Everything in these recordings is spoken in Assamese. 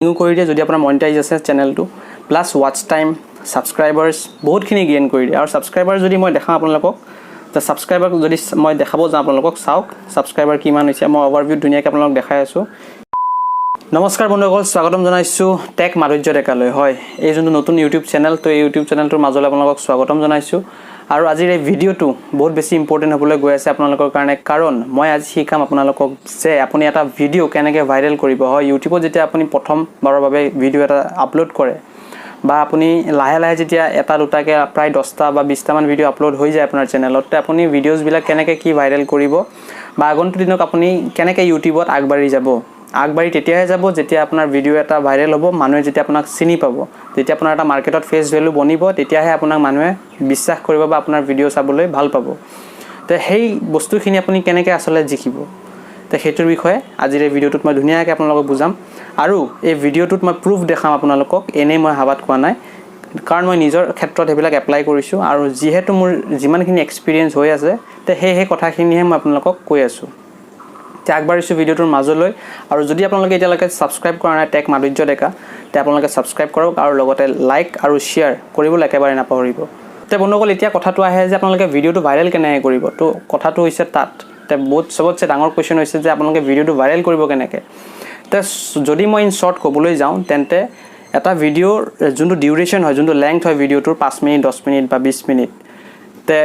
কৰি দিয়ে যদি আপোনাৰ মনিটাইজ আছে চেনেলটো, প্লাছ ৱাটচ টাইম, ছাবস্ক্ৰাইবাৰ্ছ বহুতখিনি গেইন কৰি দিয়ে। আৰু ছাবস্ক্ৰাইবাৰ যদি মই দেখাওঁ আপোনালোকক, ত' ছাবস্ক্ৰাইবাৰ যদি মই দেখাব যাওঁ আপোনালোকক, চাওক ছাবস্ক্ৰাইবাৰ কিমান হৈছে। মই অভাৰভিউ ধুনীয়াকৈ আপোনালোকক দেখাই আছোঁ। নমস্কাৰ বন্ধুসকল, স্বাগতম জনাইছোঁ টেক মাধুৰ্য ডেকালৈ। হয়, এই যোনটো নতুন ইউটিউব চেনেল, তো এই ইউটিউব চেনেলটোৰ মাজলৈ আপোনালোকক স্বাগতম জনাইছোঁ। আৰু আজিৰ এই ভিডিঅ'টো বহুত বেছি ইম্পৰ্টেণ্ট হ'বলৈ গৈ আছে আপোনালোকৰ কাৰণে, কাৰণ মই আজি শিকাম আপোনালোকক যে আপুনি এটা ভিডিঅ' কেনেকৈ ভাইৰেল কৰিব। হয়, ইউটিউবত যেতিয়া আপুনি প্ৰথমবাৰৰ বাবে ভিডিঅ' এটা আপলোড কৰে বা আপুনি লাহে লাহে যেতিয়া এটা দুটাকৈ প্ৰায় 10টা বা 20টামান ভিডিঅ' আপলোড হৈ যায় আপোনাৰ চেনেলত, তে আপুনি ভিডিঅ'জবিলাক কেনেকৈ কি ভাইৰেল কৰিব বা আগন্তুক দিনত আপুনি কেনেকৈ ইউটিউবত আগবাঢ়ি যাব। আগবাঢ়ি তেতিয়াহে যাব যেতিয়া আপোনাৰ ভিডিঅ' এটা ভাইৰেল হ'ব, মানুহে যেতিয়া আপোনাক চিনি পাব, যেতিয়া আপোনাৰ এটা মাৰ্কেটত ফেচ ভেলু বনিব, তেতিয়াহে আপোনাক মানুহে বিশ্বাস কৰিব বা আপোনাৰ ভিডিঅ' চাবলৈ ভাল পাব। তে সেই বস্তুখিনি আপুনি কেনেকৈ আচলতে জিকিব, তে সেইটোৰ বিষয়ে আজিৰ এই ভিডিঅ'টোত মই ধুনীয়াকৈ আপোনালোকক বুজাম। আৰু এই ভিডিঅ'টোত মই প্ৰুফ দেখাম আপোনালোকক, এনেই মই হাৱাত কোৱা নাই, কাৰণ মই নিজৰ ক্ষেত্ৰত সেইবিলাক এপ্লাই কৰিছোঁ আৰু যিহেতু মোৰ যিমানখিনি এক্সপিৰিয়েঞ্চ হৈ আছে, তে সেই সেই কথাখিনিহে মই আপোনালোকক কৈ আছোঁ। এতিয়া আগবাঢ়িছোঁ ভিডিঅ'টোৰ মাজলৈ। আৰু যদি আপোনালোকে এতিয়ালৈকে ছাবস্ক্ৰাইব কৰা নাই টেক মাধুৰ্য ডেকা, তে আপোনালোকে ছাবস্ক্ৰাইব কৰক আৰু লগতে লাইক আৰু শ্বেয়াৰ কৰিবলৈ একেবাৰে নাপাহৰিব। তে বন্ধুসকল, এতিয়া কথাটো আহে যে আপোনালোকে ভিডিঅ'টো ভাইৰেল কেনেকৈ কৰিব। তো কথাটো হৈছে তাত তে বহুত চবতছে ডাঙৰ কুৱেশ্যন হৈছে যে আপোনালোকে ভিডিঅ'টো ভাইৰেল কৰিব কেনেকৈ। তে যদি মই ইন শ্বৰ্ট ক'বলৈ যাওঁ, তেন্তে এটা ভিডিঅ'ৰ যোনটো ডিউৰেশ্যন হয়, যোনটো লেংথ হয় ভিডিঅ'টোৰ, 5 মিনিট, 10 মিনিট বা 20 মিনিট, তে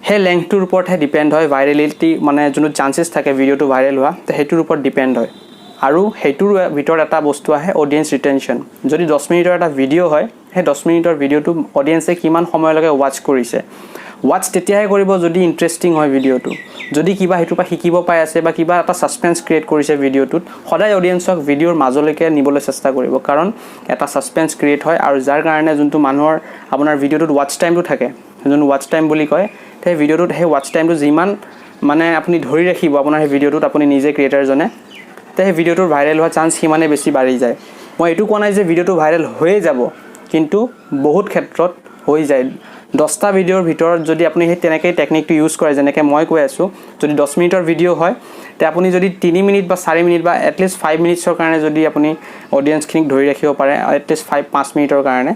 সেই লেংথটোৰ ওপৰতহে ডিপেণ্ড হয় ভাইৰেলিটি, মানে যোনটো চান্সেছ থাকে ভিডিঅ'টো ভাইৰেল হোৱা, তে সেইটোৰ ওপৰত ডিপেণ্ড হয়। আৰু সেইটোৰ ভিতৰত এটা বস্তু আহে, অডিয়েঞ্চ ৰিটেনশ্যন। যদি 10 মিনিটৰ এটা ভিডিঅ' হয়, সেই 10 মিনিটৰ ভিডিঅ'টো অডিয়েঞ্চে কিমান সময়লৈকে ৱাচ কৰিছে। ৱাচ তেতিয়াহে কৰিব যদি ইণ্টাৰেষ্টিং হয় ভিডিঅ'টো, যদি কিবা সেইটোৰ পৰা শিকিব পাই আছে বা কিবা এটা ছাছপেঞ্চ ক্ৰিয়েট কৰিছে ভিডিঅ'টোত। সদায় অডিয়েঞ্চক ভিডিঅ'ৰ মাজলৈকে নিবলৈ চেষ্টা কৰিব, কাৰণ এটা ছাছপেঞ্চ ক্ৰিয়েট হয় আৰু যাৰ কাৰণে যোনটো মানুহৰ আপোনাৰ ভিডিঅ'টোত ৱাচ টাইমটো থাকে, যোনটো ৱাচ টাইম বুলি কয়, সেই ভিডিঅ'টোত সেই ৱাচ টাইমটো যিমান মানে আপুনি ধৰি ৰাখিব আপোনাৰ সেই ভিডিঅ'টোত, আপুনি নিজে ক্ৰিয়েটাৰজনে, তে সেই ভিডিঅ'টোৰ ভাইৰেল হোৱা চান্স সিমানেই বেছি বাঢ়ি যায়। মই এইটো কোৱা নাই যে ভিডিঅ'টো ভাইৰেল হৈয়ে যাব, কিন্তু বহুত ক্ষেত্ৰত হৈ যায়। 10টা ভিডিঅ'ৰ ভিতৰত যদি আপুনি সেই তেনেকেই টেকনিকটো ইউজ কৰে, যেনেকৈ মই কৈ আছোঁ, যদি 10 মিনিটৰ ভিডিঅ' হয়, তে আপুনি যদি 3 মিনিট বা 4 মিনিট বা এটলিষ্ট 5 মিনিটছৰ কাৰণে যদি আপুনি অডিয়েঞ্চখিনিক ধৰি ৰাখিব পাৰে, এটলিষ্ট 5 মিনিটৰ কাৰণে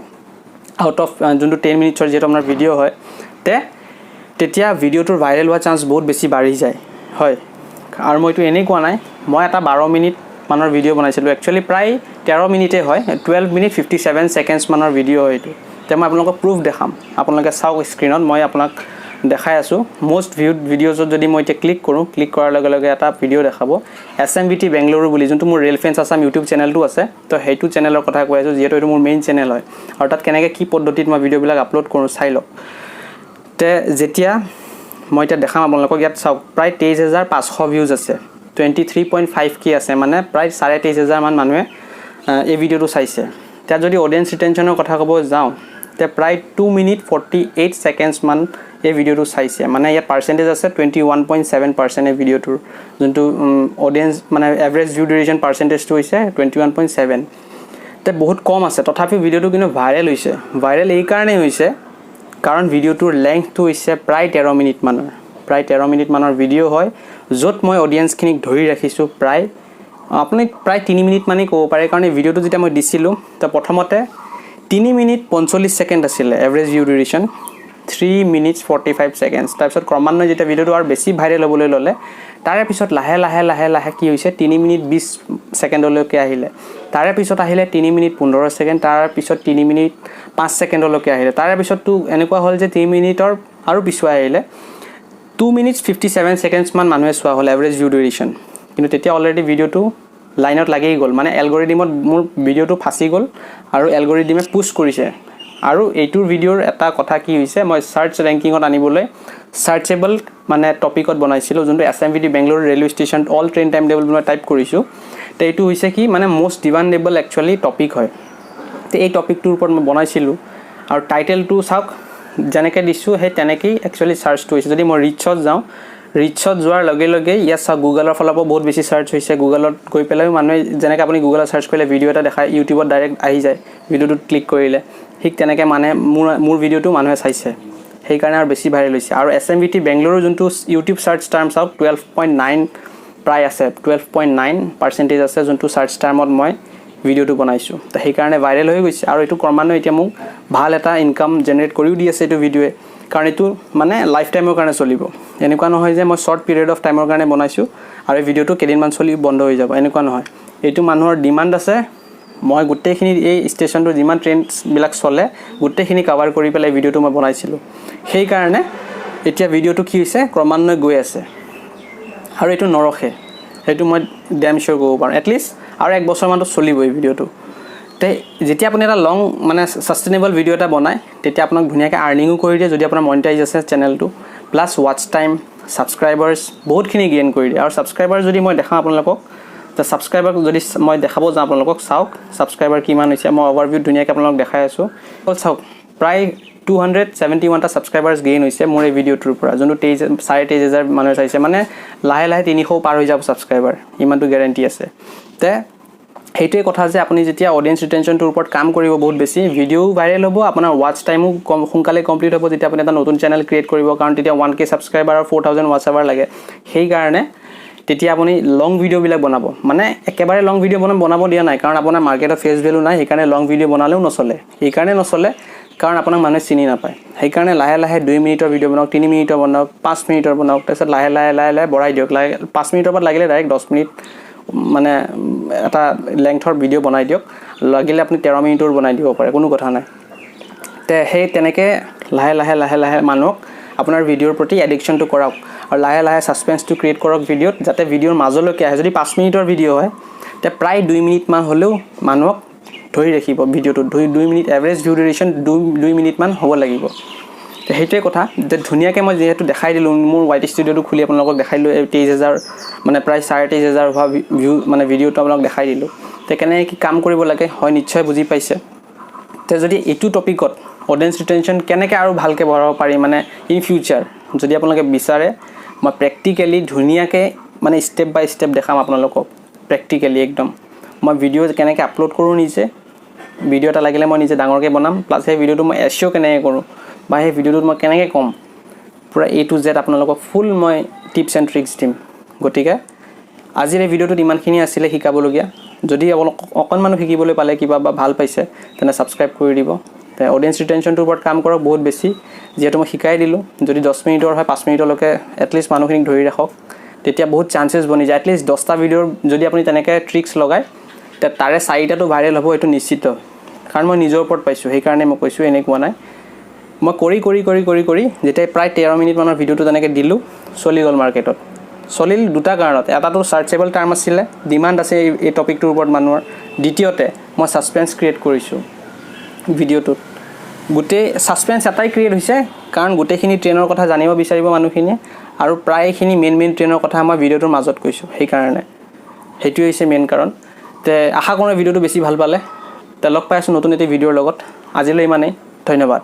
আউট অফ যোনটো 10 মিনিটছৰ যিহেতু আপোনাৰ ভিডিঅ' হয়, তে তেতিয়া ভিডিঅ'টোৰ ভাইৰেল হোৱা চান্স বহুত বেছি বাঢ়ি যায়। হয়, আৰু মই এইটো এনেই কোৱা নাই। মই এটা 12 মিনিট মানৰ ভিডিঅ' বনাইছিলোঁ, একচুৱেলি প্ৰায় 13 মিনিটেই হয়, 12 মিনিট 57 ছেকেণ্ডছ মানৰ ভিডিঅ' হয় এইটো। তে মই আপোনালোকক প্ৰুফ দেখাম। আপোনালোকে চাওক, স্ক্ৰীণত মই আপোনাক দেখাই আছোঁ। মষ্ট ভিউড ভিডিঅ'জত যদি মই এতিয়া ক্লিক কৰোঁ, ক্লিক কৰাৰ লগে লগে এটা ভিডিঅ' দেখাব, এছএমভিটি বেংগলুৰু বুলি, যোনটো মোৰ ৰেল ফেন্স আছাম ইউটিউব চেনেলটো আছে। তো সেইটো চেনেলৰ কথা কৈ আছোঁ, যিহেতু এইটো মোৰ মেইন চেনেল হয়। আৰু তাত কেনেকৈ কি পদ্ধতিত মই ভিডিঅ'বিলাক আপলোড কৰোঁ চাই লওক। তে যেতিয়া মই এতিয়া দেখাম আপোনালোকক, ইয়াত চাওক, প্ৰায় 23,500 ভিউজ আছে, 23.5K আছে, মানে প্ৰায় 23,500মান মানুহে এই ভিডিঅ'টো চাইছে। তাত যদি অডিয়েঞ্চ ৰিটেনশ্যনৰ কথা ক'ব যাওঁ, তে প্ৰায় 2 মিনিট 48 ছেকেণ্ডছমান এই ভিডিঅ'টো চাইছে। মানে ইয়াত পাৰ্চেণ্টেজ আছে 21.7%। এই ভিডিঅ'টোৰ যোনটো অডিয়েঞ্চ, মানে এভাৰেজ ভিউ ডিউৰেশ্যন পাৰ্চেণ্টেজটো হৈছে 21.7। তে বহুত কম আছে, তথাপিও ভিডিঅ'টো কিন্তু ভাইৰেল হৈছে। ভাইৰেল এইকাৰণেই হৈছে কাৰণ ভিডিঅ'টোৰ লেংথটো হৈছে প্ৰায় 13 মিনিটমানৰ, প্ৰায় 13 মিনিটমানৰ ভিডিঅ' হয়, য'ত মই অডিয়েঞ্চখিনিক ধৰি ৰাখিছোঁ প্ৰায় আপুনি প্ৰায় 3 মিনিটমানেই ক'ব পাৰে। কাৰণ এই ভিডিঅ'টো যেতিয়া মই দিছিলোঁ, তো প্ৰথমতে 3 মিনিট 45 ছেকেণ্ড আছিলে average view duration, 3 minutes 45 seconds। তাৰপিছত ক্ৰমান্বয়ে যেতিয়া ভিডিঅ'টো আৰু বেছি ভাইৰেল হ'বলৈ ল'লে, তাৰে পিছত লাহে লাহে লাহে লাহে কি হৈছে, 3 মিনিট 20 ছেকেণ্ডলৈকে আহিলে। তাৰে পিছত আহিলে 3 মিনিট 15 ছেকেণ্ড, তাৰ পিছত 3 মিনিট 5 ছেকেণ্ডলৈকে আহিলে। তাৰে পিছততো এনেকুৱা হ'ল যে 3 মিনিটৰ আৰু পিছুৱাই আহিলে, 2 মিনিটছ 57 ছেকেণ্ডছমান মানুহে চোৱা হ'ল এভাৰেজ ভিউ ডিউৰেশ্যন। কিন্তু তেতিয়া অলৰেডি ভিডিঅ'টো লাইনত লাগিয়েই গ'ল, মানে এলগৰিডিমত মোৰ ভিডিঅ'টো ফাঁচি গ'ল আৰু এলগৰিডিমে পুছ কৰিছে। আৰু এইটোৰ ভিডিঅ'ৰ এটা কথা কি হৈছে, মই চাৰ্চ ৰেংকিঙত আনিবলৈ চাৰ্চেবল মানে টপিকত বনাইছিলোঁ, যোনটো SMVT Bengaluru railway station all train time table মই টাইপ কৰিছোঁ। তো এইটো হৈছে কি মানে মষ্ট ডিমাণ্ডেবল একচুৱেলি টপিক হয়। তো এই টপিকটোৰ ওপৰত মই বনাইছিলোঁ আৰু টাইটেলটো চাওক, যেনেকৈ দিছোঁ সেই তেনেকেই একচুৱেলি চাৰ্চটো হৈছে। যদি মই ৰিচত যাওঁ, ৰিচত যোৱাৰ লগে লগে ইয়াত চাওক, গুগলৰ ফালৰ পৰা বহুত বেছি চাৰ্চ হৈছে। গুগলত গৈ পেলাইও মানুহে, যেনেকৈ আপুনি গুগলত চাৰ্চ কৰিলে ভিডিঅ' এটা দেখায়, ইউটিউবত ডাইৰেক্ট আহি যায় ভিডিঅ'টোত ক্লিক কৰিলে, ঠিক তেনেকৈ মানে মোৰ ভিডিঅ'টো মানুহে চাইছে, সেইকাৰণে আৰু বেছি ভাইৰেল হৈছে। আৰু এছএমভিটি বেংগলোৰৰ যোনটো ইউটিউব চাৰ্চ টাৰ্ম চাওক, 12.9 প্ৰায় আছে, 12.9% আছে, যোনটো চাৰ্চ টাৰ্মত মই ভিডিঅ'টো বনাইছোঁ। তো সেইকাৰণে ভাইৰেল হৈ গৈছে আৰু এইটো ক্ৰমান্বয়ে এতিয়া মোক ভাল এটা ইনকাম জেনেৰেট কৰিও দি আছে এইটো ভিডিঅ'ৱে, কাৰণ এইটো মানে লাইফ টাইমৰ কাৰণে চলিব। এনেকুৱা নহয় যে মই শ্বৰ্ট পিৰিয়ড অফ টাইমৰ কাৰণে বনাইছোঁ আৰু এই ভিডিঅ'টো কেইদিনমান চলি বন্ধ হৈ যাব, এনেকুৱা নহয়। এইটো মানুহৰ ডিমাণ্ড আছে। মই গোটেইখিনি এই ষ্টেচনটোৰ যিমান ট্ৰেণ্ডছবিলাক চলে, গোটেইখিনি কাভাৰ কৰি পেলাই ভিডিঅ'টো মই বনাইছিলোঁ। সেইকাৰণে এতিয়া ভিডিঅ'টো কি হৈছে, ক্ৰমান্বয়ে গৈ আছে আৰু এইটো নৰখে, সেইটো মই ডেম চিয়'ৰ ক'ব পাৰোঁ। এটলিষ্ট আৰু এক বছৰমানতো চলিব এই ভিডিঅ'টো। তে যেতিয়া আপুনি এটা লং মানে ছাষ্টেইনেবল ভিডিঅ' এটা বনায়, তেতিয়া আপোনাক ধুনীয়াকৈ আৰ্নিঙো কৰি দিয়ে, যদি আপোনাৰ মনিটাইজ আছে চেনেলটো। প্লাছ ৱাটচ টাইম, ছাবস্ক্ৰাইবাৰ্ছ বহুতখিনি গেইন কৰি দিয়ে। আৰু ছাবস্ক্ৰাইবাৰ যদি মই দেখাওঁ আপোনালোকক, ত ছাবস্ক্ৰাইবাৰ যদি মই দেখাব যাওঁ আপোনালোকক, চাওক ছাবস্ক্ৰাইবাৰ কিমান হৈছে। মই অভাৰভিউ ধুনীয়াকৈ আপোনালোকক দেখাই আছোঁ। অকল চাওক, প্ৰায় 271টা ছাবস্ক্ৰাইবাৰ্ছ গেইন হৈছে মোৰ এই ভিডিঅ'টোৰ পৰা, যোনটো 23, 23.5 হাজাৰ মানুহে চাইছে। মানে লাহে লাহে 300 পাৰ হৈ যাব ছাবস্ক্ৰাইবাৰ, ইমানটো গেৰেণ্টি আছে। তে সেইটোৱে কথা যে আপুনি যেতিয়া অডিয়েঞ্চ ৰিটেনশ্যনটোৰ ওপৰত কাম কৰিব বহুত বেছি, ভিডিঅ'ও ভাইৰেল হ'ব, আপোনাৰ ৱাচ টাইমো কম সোনকালে কমপ্লিট হ'ব যেতিয়া আপুনি এটা নতুন চেনেল ক্ৰিয়েট কৰিব, কাৰণ তেতিয়া 1K subscriber আৰু 4000 ৱাচ আৱাৰ লাগে। সেইকাৰণে তেতিয়া আপুনি লং ভিডিঅ'বিলাক বনাব। মানে একেবাৰে লং ভিডিঅ' বনাব দিয়া নাই, কাৰণ আপোনাৰ মাৰ্কেটত ফেচ ভেলু নাই। সেইকাৰণে লং ভিডিঅ' বনালেও নচলে। সেইকাৰণে নচলে কাৰণ আপোনাক মানুহে চিনি নাপায়। সেইকাৰণে লাহে লাহে 2 মিনিটৰ ভিডিঅ' বনাওক, 3 মিনিটৰ বনাওক, 5 মিনিটৰ বনাওক, তাৰপিছত লাহে লাহে লাহে লাহে বঢ়াই দিয়ক। লাহে 5 মিনিটৰ পৰা লাগিলে ডাইৰেক্ট 10 মিনিট মানে এটা লেংথৰ ভিডিঅ' বনাই দিয়ক। লাগিলে আপুনি 13 মিনিটৰ বনাই দিব পাৰে, কোনো কথা নাই। তে সেই তেনেকৈ লাহে লাহে লাহে লাহে মানুহক আপোনাৰ ভিডিঅ'ৰ প্ৰতি এডিকশ্যনটো কৰাওক আৰু লাহে লাহে ছাছপেঞ্চটো ক্ৰিয়েট কৰক ভিডিঅ'ত, যাতে ভিডিঅ'ৰ মাজলৈকে আহে। যদি 5 মিনিটৰ ভিডিঅ' হয়, তে প্ৰায় 2 মিনিটমান হ'লেও মানুহক ধৰি ৰাখিব ভিডিঅ'টোত। 2 মিনিট এভাৰেজ ভিউ ডিউৰেশ্যন 2 মিনিটমান হ'ব লাগিব। তে সেইটোৱে কথা যে ধুনীয়াকৈ মই যিহেতু দেখাই দিলোঁ, মোৰ ৱাইটি ষ্টুডিঅ'টো খুলি আপোনালোকক দেখাই দিলোঁ, এই 23 হাজাৰ মানে প্ৰায় 23.5 হাজাৰ হোৱা ভিউ মানে ভিডিঅ'টো আপোনালোক দেখাই দিলোঁ। তে কেনেকৈ কি কাম কৰিব লাগে হয় নিশ্চয় বুজি পাইছে। তে যদি এইটো টপিকত অডিয়েঞ্চ ৰিটেনশ্যন কেনেকৈ আৰু ভালকৈ বঢ়াব পাৰি, মানে ইন ফিউচাৰ যদি আপোনালোকে বিচাৰে, মই প্ৰেক্টিকেলি ধুনীয়াকৈ মানে ষ্টেপ বাই ষ্টেপ দেখাম আপোনালোকক। প্ৰেক্টিকেলি একদম মই ভিডিঅ' কেনেকৈ আপলোড কৰোঁ, নিজে ভিডিঅ' এটা লাগিলে মই নিজে ডাঙৰকৈ বনাম, প্লাছ সেই ভিডিঅ'টো মই এছিঅ' কেনেকৈ কৰোঁ বা সেই ভিডিঅ'টোত মই কেনেকৈ ক'ম, পূৰা এ টু জেড আপোনালোকক ফুল মই টিপছ এণ্ড ট্ৰিক্স দিম। গতিকে আজিৰ এই ভিডিঅ'টোত ইমানখিনি আছিলে শিকাবলগীয়া। যদি আপোনালোক অকণমানো শিকিবলৈ পালে কিবা বা ভাল পাইছে, তেনে ছাবস্ক্ৰাইব কৰি দিব। তে অডিয়েঞ্চ ৰিটেনশ্যনটোৰ ওপৰত কাম কৰক বহুত বেছি, যিহেতু মই শিকাই দিলোঁ। যদি 10 মিনিটৰ হয়, 5 মিনিটলৈকে এটলিষ্ট মানুহখিনিক ধৰি ৰাখক, তেতিয়া বহুত চান্সেছ বনি যায়। এটলিষ্ট 10টা ভিডিঅ'ৰ যদি আপুনি তেনেকৈ ট্ৰিক্স লগায়, তাৰে চাৰিটাটো ভাইৰেল হ'ব, এইটো নিশ্চিত। কাৰণ মই নিজৰ ওপৰত পাইছোঁ, সেইকাৰণে মই কৈছোঁ, এনেই কোৱা নাই। মই কৰি কৰি কৰি কৰি কৰি যেতিয়া প্ৰায় 13 মিনিটমানৰ ভিডিঅ'টো তেনেকৈ দিলোঁ, চলি গ'ল মাৰ্কেটত। চলিল দুটা কাৰণত। এটাটো চাৰ্চেবল টাৰ্ম আছিলে, ডিমাণ্ড আছে এই টপিকটোৰ ওপৰত মানুহৰ। দ্বিতীয়তে মই ছাছপেঞ্চ ক্ৰিয়েট কৰিছোঁ ভিডিঅ'টোত। গোটেই ছাছপেঞ্চ এটাই ক্ৰিয়েট হৈছে, কাৰণ গোটেইখিনি ট্ৰেইনৰ কথা জানিব বিচাৰিব মানুহখিনিয়ে আৰু প্ৰায়খিনি মেইন মেইন ট্ৰেইনৰ কথা মই ভিডিঅ'টোৰ মাজত কৈছোঁ, সেইকাৰণে সেইটোৱে হৈছে মেইন কাৰণ। তে আশা কৰোঁ ভিডিঅ'টো বেছি ভাল পালে। তে লগ পাই আছোঁ নতুন এটি ভিডিঅ'ৰ লগত। আজিলৈ ইমানেই, ধন্যবাদ।